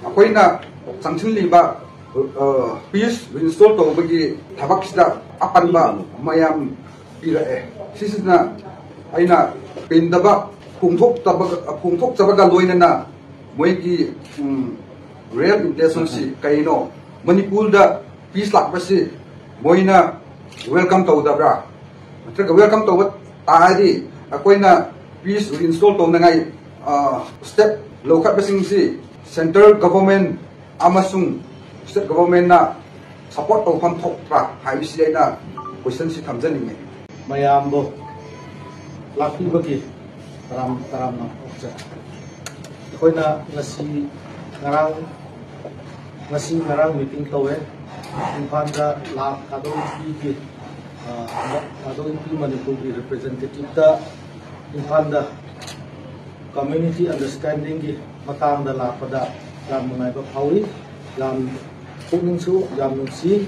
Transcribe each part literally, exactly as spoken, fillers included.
ꯑꯩꯈꯣꯏꯅ ꯆꯪꯁꯤꯜꯂꯤꯕ ꯄꯤꯁ ꯔꯤꯏꯟꯁꯇꯣꯜ ꯇꯧꯕꯒꯤ ꯊꯕꯛꯁꯤꯗ ꯑꯄꯟꯕ ꯃꯌꯥꯝ ꯄꯤꯔꯛꯑꯦ꯫ ꯁꯤꯁꯤꯅ ꯑꯩꯅ ꯄꯦꯟꯗꯕ ꯐꯣꯡꯗꯣꯛꯇꯕ ꯐꯣꯡꯗꯣꯛꯆꯕꯒ ꯂꯣꯏꯅꯅ ꯃꯣꯏꯒꯤ ꯔꯤꯌꯦꯜ ꯏꯟꯇꯦꯟꯁꯟꯁꯤ ꯀꯩꯅꯣ? ꯃꯅꯤꯄꯨꯔꯗ ꯄꯤꯁ ꯂꯥꯛꯄꯁꯤ ꯃꯣꯏꯅ ꯋꯦꯜꯀꯝ ꯇꯧꯗꯕ꯭ꯔꯥ? ꯅꯠꯇ꯭ꯔꯒ ꯋꯦꯜꯀꯝ ꯇꯧꯕ ꯇꯥꯔꯗꯤ ꯑꯩꯈꯣꯏꯅ ꯄꯤꯁ ꯔꯤꯏꯟꯁꯇꯣꯜ ꯇꯧꯅꯉꯥꯏ ꯁ꯭ꯇꯦꯞ ꯂꯧꯈꯠꯄꯁꯤꯡꯁꯤ ꯁꯦꯟꯇ꯭ꯔꯦꯜ ꯒꯣꯚꯔꯟꯃꯦꯟꯠ ꯑꯃꯁꯨꯡ ꯁ꯭ꯇꯦꯠ ꯒꯣꯚꯔꯟꯃꯦꯟꯠꯅ ꯁꯄꯣꯔꯠ ꯇꯧꯐꯝ ꯊꯣꯛꯄ꯭ꯔꯥ ꯍꯥꯏꯕꯁꯤ ꯑꯩꯅ ꯀꯣꯏꯁꯟꯁꯤ ꯊꯝꯖꯅꯤꯡꯉꯤ꯫ ꯃꯌꯥꯝꯕꯨ ꯂꯥꯛꯄꯤꯕꯒꯤ ꯇꯔꯥꯝ ꯇꯔꯥꯝꯅ ꯑꯣꯛꯆꯔꯤ꯫ ꯑꯩꯈꯣꯏꯅ ꯉꯁꯤ ꯉꯔꯥꯡ ꯉꯁꯤ ꯉꯔꯥꯡ ꯃꯤꯇꯤꯡ ꯇꯧꯋꯦ꯫ ꯏꯝꯐꯥꯜꯗ ꯂꯥꯛ ꯊꯥꯗꯣꯛ ꯏꯟꯄꯤꯒꯤ ꯊꯥꯗꯣꯛ ꯏꯟꯄꯤ ꯃꯅꯤꯄꯨꯔꯒꯤ ꯔꯤꯄ꯭ꯔꯖꯦꯟꯇꯦꯇꯤꯞꯇ ꯏꯝꯐꯥꯜꯗ ꯀꯝꯃ꯭ꯌꯨꯅꯤꯇꯤ ꯑꯟꯗꯔꯁ꯭ꯇꯦꯟꯗꯤꯡꯒꯤ ꯃꯇꯥꯡꯗ ꯂꯥꯛꯄꯗ ꯌꯥꯝ ꯅꯨꯡꯉꯥꯏꯕ ꯐꯥꯎꯏ꯫ ꯌꯥꯝ ꯄꯨꯛꯅꯤꯡꯁꯨ ꯌꯥꯝ ꯅꯨꯡꯁꯤ꯫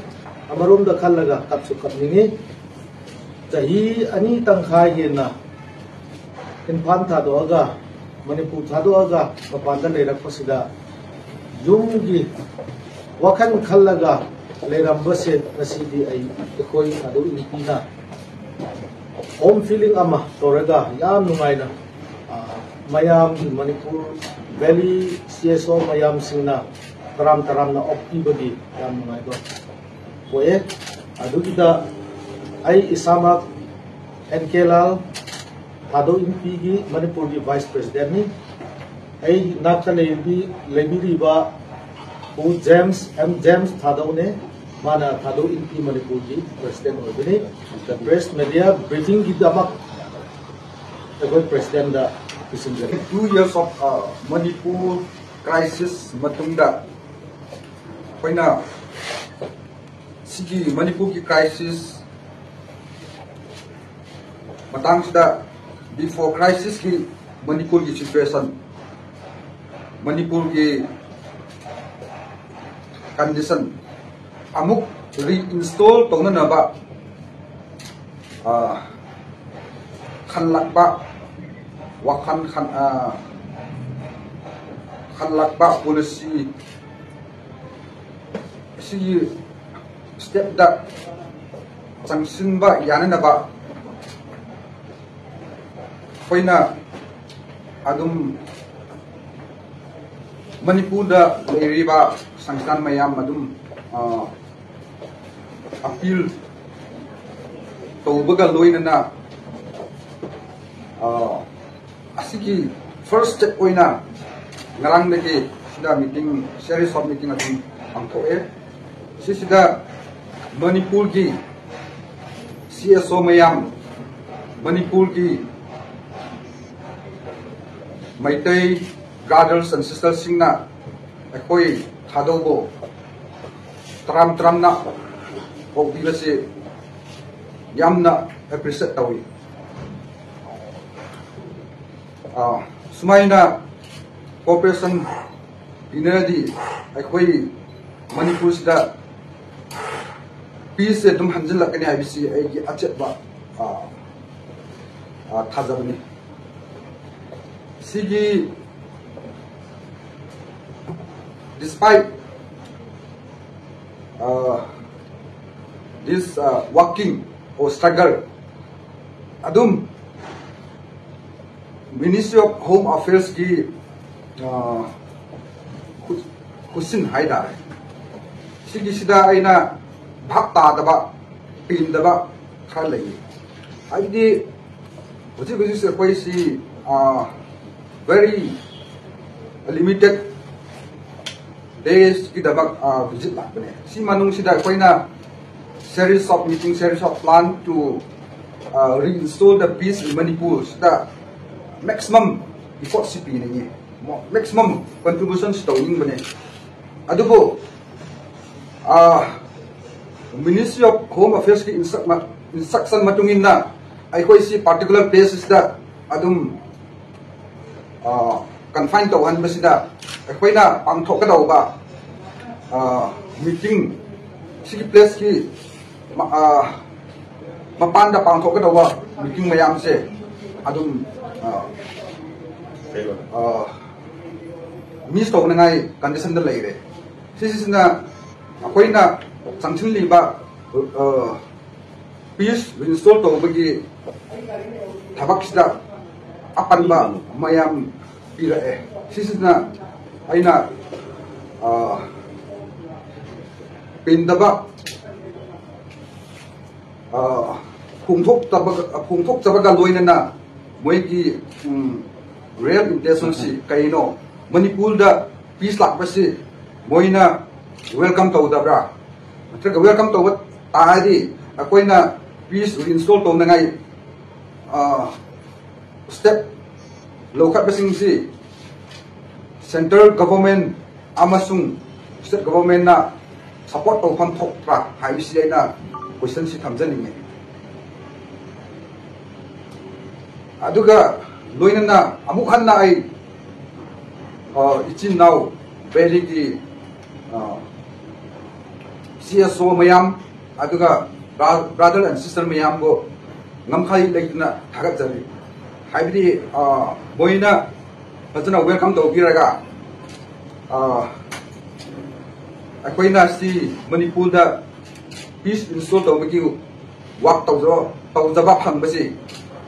ꯑꯃꯔꯣꯝꯗ ꯈꯜꯂꯒ ꯀꯞꯁꯨ ꯀꯞꯅꯤꯡꯉꯤ꯫ ꯆꯍꯤ ꯑꯅꯤ ꯇꯪꯈꯥꯏ ꯍꯦꯟꯅ ꯏꯝꯐꯥꯜ ꯊꯥꯗꯣꯛꯑꯒ ꯃꯅꯤꯄꯨꯔ ꯊꯥꯗꯣꯛꯑꯒ ꯃꯄꯥꯟꯗ ꯂꯩꯔꯛꯄꯁꯤꯗ ꯌꯨꯝꯒꯤ ꯋꯥꯈꯜ ꯈꯜꯂꯒ ꯂꯩꯔꯝꯕꯁꯦ ꯉꯁꯤꯗꯤ ꯑꯩ ꯑꯩꯈꯣꯏ ꯊꯥꯗꯣꯛ ꯏꯟꯄꯤꯅ ꯍꯣꯝ ꯐꯤꯂꯤꯡ ꯑꯃ ꯇꯧꯔꯒ ꯌꯥꯝ ꯅꯨꯡꯉꯥꯏꯅ ꯃꯌꯥꯝꯒꯤ ꯃꯅꯤꯄꯨꯔ ꯚꯦꯂꯤ ꯁꯤ ꯑꯦꯁ ꯑꯣ ꯃꯌꯥꯝꯁꯤꯡꯅ ꯇꯔꯥꯝ ꯇꯔꯥꯝꯅ ꯑꯣꯛꯄꯤꯕꯒꯤ ꯌꯥꯝ ꯅꯨꯡꯉꯥꯏꯕ ꯄꯣꯛꯑꯦ꯫ ꯑꯗꯨꯒꯤꯗ ꯑꯩ ꯏꯁꯥꯃꯛ ꯑꯦꯟ ꯀꯦ ꯂꯥꯜ ꯊꯥꯗꯣꯛ ꯏꯟꯄꯤꯒꯤ ꯃꯅꯤꯄꯨꯔꯒꯤ ꯚꯥꯏꯁ ꯄ꯭ꯔꯦꯁꯤꯗꯦꯟꯠꯅꯤ꯫ ꯑꯩ ꯅꯥꯛꯇ ꯂꯩꯕꯤ ꯂꯩꯕꯤꯔꯤꯕ ꯄꯨ ꯖꯦꯝꯁ ꯑꯦꯝ ꯖꯦꯝꯁ ꯊꯥꯗꯧꯅꯦ꯫ ꯃꯥꯅ ꯊꯥꯗꯣꯛ ꯏꯟꯄꯤ ꯃꯅꯤꯄꯨꯔꯒꯤ ꯄ꯭ꯔꯦꯁꯤꯗꯦꯟꯠ ꯑꯣꯏꯕꯅꯤ꯫ ꯄ꯭ꯔꯦꯁ ꯃꯦꯗꯤꯌꯥ ꯕ꯭ꯔꯤꯐꯤꯡꯒꯤꯗꯃꯛ ꯑꯩꯈꯣꯏ ꯄ꯭ꯔꯦꯁꯤꯗꯦꯟꯠꯗ ꯄꯤꯁꯤꯟꯖꯔꯤ꯫ Two years of Manipur crisis ꯃꯇꯨꯡꯗ ꯑꯩꯈꯣꯏꯅ ꯁꯤꯒꯤ ꯃꯅꯤꯄꯨꯔꯒꯤ ꯀ꯭ꯔꯥꯏꯁꯤꯁ ꯃꯇꯥꯡꯁꯤꯗ ꯕꯤꯐꯣꯔ ꯀ꯭ꯔꯥꯏꯁꯤꯁꯀꯤ ꯃꯅꯤꯄꯨꯔꯒꯤ ꯁꯤꯆꯨꯋꯦꯁꯟ, ꯃꯅꯤꯄꯨꯔꯒꯤ ꯀꯟꯗꯤꯁꯟ ꯑꯃꯨꯛ ꯔꯤꯏꯟꯁꯇꯣꯜ ꯇꯧꯅꯅꯕ ꯈꯜꯂꯛꯄ ꯋꯥꯈꯜ ꯂꯥꯛꯄ ꯄꯣꯂꯤꯁꯤ ꯑꯁꯤꯒꯤ ꯁ꯭ꯇꯦꯞꯇ ꯆꯪꯁꯤꯟꯕ ꯌꯥꯅꯅꯕ ꯑꯩꯈꯣꯏꯅ ꯑꯗꯨꯝ ꯃꯅꯤꯄꯨꯔꯗ ꯂꯩꯔꯤꯕ ꯁꯪꯁꯊꯥꯟ ꯃꯌꯥꯝ ꯑꯗꯨꯝ ꯑꯄꯤꯜ ꯇꯧꯕꯒ ꯂꯣꯏꯅꯅ ꯑꯁꯤꯒꯤ ꯐꯥꯔꯁ ꯁ꯭ꯇꯦꯞ ꯑꯣꯏꯅ ꯉꯔꯥꯡꯗꯒꯤ ꯁꯤꯗ ꯃꯤꯇꯤꯡ, ꯁꯦꯔꯤꯁ ꯑꯣꯐ ꯃꯤꯇꯤꯡ ꯑꯗꯨꯝ ꯄꯥꯡꯊꯣꯛꯑꯦ꯫ ꯁꯤꯁꯤꯗ ꯃꯅꯤꯄꯨꯔꯒꯤ ꯁꯤ ꯑꯦꯁ ꯑꯣ ꯃꯌꯥꯝ, ꯃꯅꯤꯄꯨꯔꯒꯤ ꯃꯩꯇꯩ ꯕ꯭ꯔꯥꯗꯔꯁ ꯑꯦꯟ ꯁꯤꯁꯇꯔꯁꯤꯡꯅ ꯑꯩꯈꯣꯏ ꯊꯥꯗꯧꯕꯨ ꯇꯔꯥꯝ ꯇꯔꯥꯝꯅ ꯀꯧꯕꯤꯕꯁꯤ ꯌꯥꯝꯅ ꯑꯦꯄ꯭ꯔꯤꯁꯤꯌꯦꯠ ꯇꯧꯏ꯫ ꯁꯨꯃꯥꯏꯅ ꯀꯣꯑꯣꯄꯔꯦꯁꯟ ꯄꯤꯅꯔꯗꯤ ꯑꯩꯈꯣꯏ ꯃꯅꯤꯄꯨꯔꯁꯤꯗ ꯄꯤꯁꯁꯦ ꯑꯗꯨꯝ ꯍꯟꯖꯤꯜꯂꯛꯀꯅꯤ ꯍꯥꯏꯕꯁꯤ ꯑꯩꯒꯤ ꯑꯆꯦꯠꯄ ꯊꯥꯖꯕꯅꯤ꯫ ꯁꯤꯒꯤ despite this working or struggle ꯑꯗꯨꯝ Ministry of Home Affairsꯀꯤ ꯈꯨꯠꯁꯤꯟ ꯍꯥꯏꯇꯥꯔꯦ, ꯁꯤꯒꯤꯁꯤꯗ ꯑꯩꯅ ꯚꯥꯞ ꯇꯥꯗꯕ, ꯄꯦꯟꯗꯕ ꯈꯔ ꯂꯩꯌꯦ꯫ ꯍꯥꯏꯕꯗꯤ ꯍꯧꯖꯤꯛ ꯍꯧꯖꯤꯛꯁꯦ ꯑꯩꯈꯣꯏꯁꯤ very limited daysꯀꯤꯗꯃꯛ visit ꯂꯥꯛꯄꯅꯦ꯫ ꯁꯤ ꯃꯅꯨꯡꯁꯤꯗ ꯑꯩꯈꯣꯏꯅ series of meeting, series of plan to reinstall the peace in Manipur ꯁꯤꯗ maximum effortꯁꯤ ꯄꯤꯅꯤꯡꯉꯤ, maximum contributionꯁꯤ ꯇꯧꯅꯤꯡꯕꯅꯦ꯫ ꯑꯗꯨꯕꯨ Ministry of Home Affairsꯀꯤ instruction ꯃꯇꯨꯡ ꯏꯟꯅ ꯑꯩꯈꯣꯏꯁꯤ particular placeꯁꯤꯗ ꯑꯗꯨꯝ confine ꯇꯧꯍꯟꯕꯁꯤꯗ ꯑꯩꯈꯣꯏꯅ ꯄꯥꯡꯊꯣꯛꯀꯗꯧꯕ meeting, ꯁꯤꯒꯤ placeꯀꯤ ꯃꯄꯥꯟꯗ ꯄꯥꯡꯊꯣꯛꯀꯗꯧꯕ meeting ꯃꯌꯥꯝꯁꯦ ꯑꯗꯨꯝ ꯃꯤꯁ ꯇꯧꯅꯉꯥꯏ ꯀꯟꯗꯤꯁꯟꯗ ꯂꯩꯔꯦ꯫ ꯁꯤꯁꯤꯅ ꯑꯩꯈꯣꯏꯅ ꯆꯪꯁꯤꯜꯂꯤꯕ ꯄꯤꯁ ꯔꯤꯏꯟꯁꯇꯣꯜ ꯇꯧꯕꯒꯤ ꯊꯕꯛꯁꯤꯗ ꯑꯄꯟꯕ ꯃꯌꯥꯝ ꯄꯤꯔꯛꯑꯦ꯫ ꯁꯤꯁꯤꯅ ꯑꯩꯅ ꯄꯦꯟꯗꯕ ꯐꯣꯡꯗꯣꯛꯆꯕꯒ ꯂꯣꯏꯅꯅ ꯃꯣꯏꯒꯤ ꯔꯤꯌꯦꯜ ꯏꯟꯇꯦꯟꯁꯟꯁꯤ ꯀꯩꯅꯣ? ꯃꯅꯤꯄꯨꯔꯗ ꯄꯤꯁ ꯂꯥꯛꯄꯁꯤ ꯃꯣꯏꯅ ꯋꯦꯜꯀꯝ ꯇꯧꯗꯕ꯭ꯔꯥ? ꯅꯠꯇ꯭ꯔꯒ ꯋꯦꯜꯀꯝ ꯇꯧꯕ ꯇꯥꯔꯗꯤ ꯑꯩꯈꯣꯏꯅ ꯄꯤꯁ ꯔꯤꯏꯟꯁꯇꯣꯜ ꯇꯧꯅꯉꯥꯏ ꯁ꯭ꯇꯦꯞ ꯂꯧꯈꯠꯄꯁꯤꯡꯁꯤ ꯁꯦꯟꯇ꯭ꯔꯦꯜ ꯒꯣꯚꯔꯟꯃꯦꯟ ꯑꯃꯁꯨꯡ ꯁ꯭ꯇꯦꯠ ꯒꯣꯚꯔꯟꯃꯦꯟꯅ ꯁꯄꯣꯔꯠ ꯇꯧꯐꯝ ꯊꯣꯛꯄ꯭ꯔꯥ ꯍꯥꯏꯕꯁꯤ ꯑꯩꯅ ꯀꯣꯏꯁꯟꯁꯤ ꯊꯝꯖꯅꯤꯡꯉꯤ꯫ ꯑꯗꯨꯒ ꯂꯣꯏꯅꯅ ꯑꯃꯨꯛ ꯍꯟꯅ ꯑꯩ ꯏꯆꯤꯟ ꯏꯅꯥꯎ ꯚꯦꯂꯤꯒꯤ ꯁꯤ ꯑꯦꯁ ꯑꯣ ꯃꯌꯥꯝ ꯑꯗꯨꯒ ꯕ꯭ꯔꯥꯗꯔ ꯑꯦꯟ ꯁꯤꯁꯇꯔ ꯃꯌꯥꯝꯕꯨ ꯉꯝꯈꯩ ꯂꯩꯇꯅ ꯊꯥꯒꯠꯆꯔꯤ꯫ ꯍꯥꯏꯕꯗꯤ ꯃꯣꯏꯅ ꯐꯖꯅ ꯋꯦꯜꯀꯝ ꯇꯧꯕꯤꯔꯒ ꯑꯩꯈꯣꯏꯅ ꯁꯤ ꯃꯅꯤꯄꯨꯔꯗ ꯄꯤꯁ ꯏꯟꯁꯇꯣꯜ ꯇꯧꯕꯒꯤ ꯋꯥꯛ ꯇꯧꯖꯕ ꯐꯪꯕꯁꯤ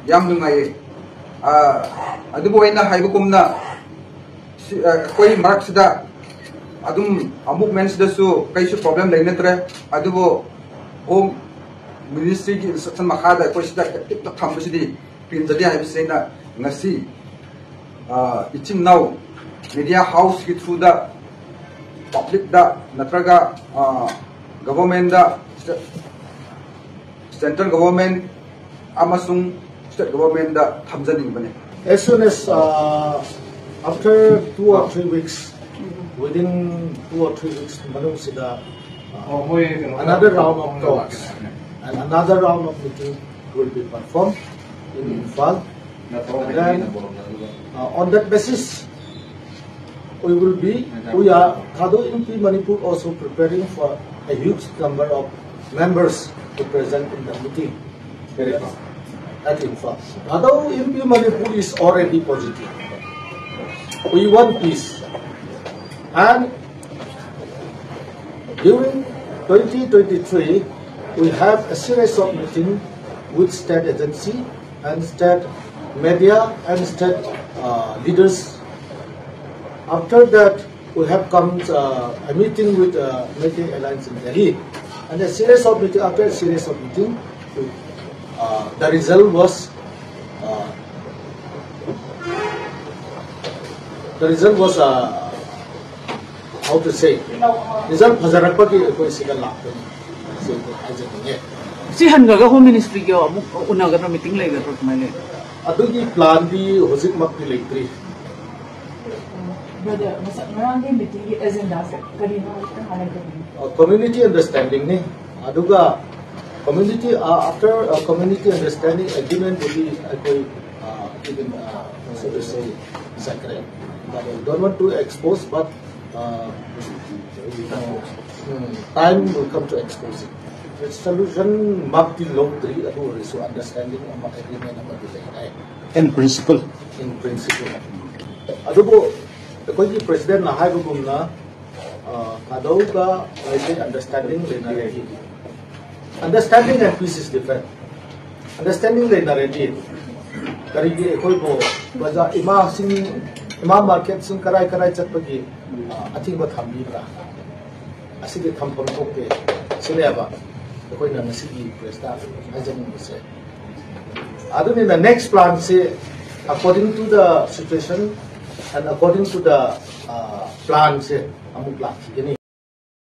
ꯌꯥꯝ ꯅꯨꯡꯉꯥꯏꯌꯦ꯫ ꯑꯗꯨꯕꯨ ꯑꯩꯅ ꯍꯥꯏꯕꯒꯨꯝꯅ ꯑꯩꯈꯣꯏ ꯃꯔꯛꯁꯤꯗ ꯑꯗꯨꯝ ꯃꯨꯞꯃꯦꯟꯁꯤꯗꯁꯨ ꯀꯩꯁꯨ ꯄ꯭ꯔꯣꯕ꯭ꯂꯦꯝ ꯂꯩꯅꯗ꯭ꯔꯦ꯫ ꯑꯗꯨꯕꯨ ꯍꯣꯝ ꯃꯤꯅꯤꯁꯇ꯭ꯔꯤꯒꯤ ꯏꯟꯁꯇ꯭ꯔꯛꯁꯟ ꯃꯈꯥꯗ ꯑꯩꯈꯣꯏ ꯁꯤꯗ ꯑꯦꯛꯇꯤꯞꯇ ꯊꯝꯕꯁꯤꯗꯤ ꯄꯦꯟꯖꯗꯦ ꯍꯥꯏꯕꯁꯤ ꯑꯩꯅ ꯉꯁꯤ ꯏꯆꯤꯟ ꯏꯅꯥꯎ ꯃꯦꯗꯤꯌꯥ ꯍꯥꯎꯁꯀꯤ ꯊ꯭ꯔꯨꯗ ꯄꯕ꯭ꯂꯤꯛꯇ ꯅꯠꯇ꯭ꯔꯒ ꯒꯣꯚꯔꯟꯃꯦꯟꯗ, ꯁꯦꯟꯇ꯭ꯔꯦꯜ ꯒꯣꯚꯔꯟꯃꯦꯟ ꯑꯃꯁꯨꯡ state ꯒꯣꯚꯔꯟꯃꯦꯟꯗ ꯊꯝꯖꯅꯤꯡꯕꯅꯤ꯫ As soon as uh, after two or three weeks, within two or three weeks ꯃꯅꯨꯡꯁꯤꯗ uh, another round of talks and another round of meeting will be performed in Imphal. And then uh, on that basis, we will be, we are, Thadou Inpi Manipur also preparing for a huge number of members to present in the meeting at Imphal. Thadou Inpi Manipur is already positive. We want peace. And during twenty twenty-three, we have a series of meeting with state agency and state media and state uh, leaders. After that, we have come uh, a meeting with uh, Meitei Alliance in Delhi, and a series of meeting. After a series of meeting, uh, the result was uh, the result was uh, how to say, result ꯐꯖꯔꯛꯄꯒꯤ ꯑꯩꯈꯣꯏ ꯁꯤꯗ ꯂꯥꯛꯄꯅꯤ꯫ ꯁꯤ ꯑꯩꯈꯣꯏ ꯍꯥꯏꯖꯅꯤꯡꯉꯦ꯫ ꯁꯤ ꯍꯟꯈ꯭ꯔꯒ home ꯃꯤꯅꯤꯁꯇ꯭ꯔꯤꯒ ꯑꯃꯨꯛ ꯎꯅꯒꯗ꯭ꯔꯥ, meeting ꯂꯩꯒꯗ꯭ꯔꯥ, ꯀꯃꯥꯏꯅ ꯂꯩ? ꯑꯗꯨꯒꯤ ꯄ꯭ꯂꯥꯟꯗꯤ ꯍꯧꯖꯤꯛꯃꯛꯇꯤ ꯂꯩꯇ꯭ꯔꯤ꯫ ꯕ꯭ꯔꯗꯔ, ꯉꯁꯥꯏ ꯉꯔꯥꯡꯒꯤ ꯃꯤꯇꯤꯡꯒꯤ ꯑꯦꯖꯦꯟꯗꯥꯁꯦ ꯀꯔꯤꯅꯣ ꯈꯤꯇꯪ ꯍꯥꯏꯔꯛꯀꯅꯤ? ꯀꯝꯃ꯭ꯌꯨꯅꯤꯇꯤ ꯑꯟꯗꯔꯁꯇꯦꯟꯗꯤꯡꯅꯤ꯫ ꯑꯗꯨꯒ community uh, after uh, community understanding agreement ꯕꯨꯗꯤ ꯑꯩꯈꯣꯏ uh, even uh, so to say ꯆꯠꯈ꯭ꯔꯦ꯫ But I don't want to expose, but uh, time will come to expose it. Resolution ꯃꯛꯇꯤ ꯂꯧꯗ꯭ꯔꯤ, ꯑꯗꯨ ꯑꯣꯏꯔꯁꯨ ꯑꯟꯗꯔꯁꯇꯦꯟꯗꯤꯡ ꯑꯃ ꯑꯦꯒ꯭ꯔꯤꯃꯦꯟ ꯑꯃꯗꯤ ꯂꯩꯔꯦ꯫ In principle. In principle. ꯑꯗꯨꯕꯨ ꯑꯩꯈꯣꯏꯒꯤ ꯄ꯭ꯔꯦꯁꯤꯗꯦꯟꯅ ꯍꯥꯏꯕꯒꯨꯝꯅ ꯀꯥꯗꯧꯒ ꯑꯩꯁꯦ ꯑꯟꯗꯔꯁꯇꯦꯟꯗꯤꯡ ꯂꯩꯅꯔꯗꯤ, understanding and peace is different. Understanding ꯂꯩꯅꯔꯗꯤ ꯀꯔꯤꯒꯤ ꯑꯩꯈꯣꯏꯕꯨ ꯕꯖꯥꯔ ꯏꯃꯥꯁꯤꯡ, ꯏꯃꯥ ꯃꯥꯔꯀꯦꯠꯁꯤꯡ ꯀꯔꯥꯏ ꯀꯔꯥꯏ ꯆꯠꯄꯒꯤ ꯑ, ꯑꯊꯤꯡꯕ ꯊꯝꯕꯤꯕ꯭ꯔꯥ? ꯑꯁꯤꯗꯤ ꯊꯝꯐꯝ ꯊꯣꯛꯇꯦ꯫ ꯁꯤꯅꯦꯕ ꯑꯩꯈꯣꯏꯅ ꯉꯁꯤꯒꯤ ꯄ꯭ꯔꯦꯁꯇ ꯍꯥꯏꯖꯅꯤꯡꯕꯁꯦ꯫ ꯑꯗꯨꯅꯤꯅ next planꯁꯦ according to the situation and according to the uh, planꯁꯦ ꯑꯃꯨꯛ ꯂꯥꯛꯈꯤꯒꯅꯤ꯫